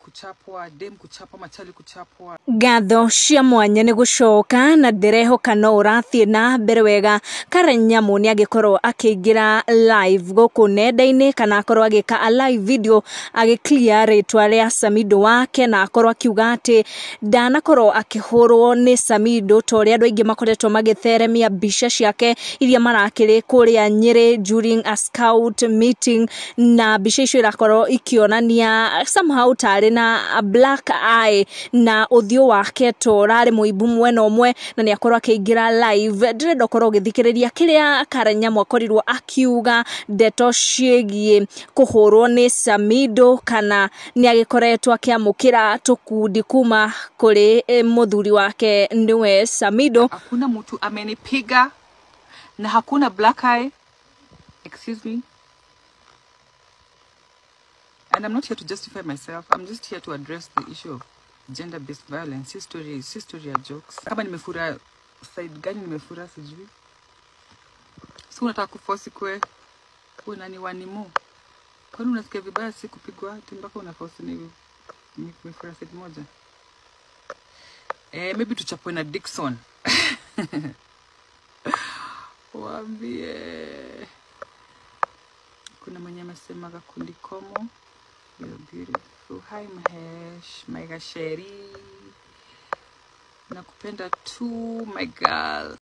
Kuchapwa, dem kuchapwa, machali kuchapwa. Ngatho cia mwanya nĩ gũcoka na ndĩrehoka no ũrathiĩ na mbere wega. Karen Nyamu nĩ agĩkorwo akĩingĩra live gũkũ nenda-inĩ kana akorwo agĩka a live video agĩ clear rĩtwa rĩa Samido wake na akorwo akiuga atĩ ndanakorwo akĩhũrwo nĩ Samido ta ũrĩa andũ aingĩ makoretwo magĩtheremia mbica ciake iria marakĩrĩ kũrĩa Nyĩrĩ during a scout meeting, na mbica icio irakorwo ikĩonania somehow tarĩ na black eye na ũthiũ wake ta ũrarĩ mũimbu mwena ũmwe, na nĩ akorwo akĩingĩra live. Ndĩrenda ũkorwo ũgĩthikĩrĩria kĩrĩa Karen Nyamu akorirwo akiuga ndeto ciĩgiĩ kũhũrwo nĩ Samido kana nĩ agĩkoretwo akĩamũkĩra tũkundi kuma kũrĩ mũthuri wake nĩwe Samido. Hakuna mtu amenipiga na hakuna black eye. Excuse me. And I'm not here to justify myself. I'm just here to address the issue of gender-based violence. Si story ya jokes. Kama nimefura side gani nimefura sijui. Si unataka kuforce kwe kuwe nani wanimo. Kwani unasikia vibaya si kupigwa ati mpaka unaforce ni nimefura side moja. Maybe tuchapwe na Dickson. Waambie. Kuna mwenye amesema Gakundi Komo. You're beautiful. Hi Mahesh, my gasheri. Nakupenda too, my girl.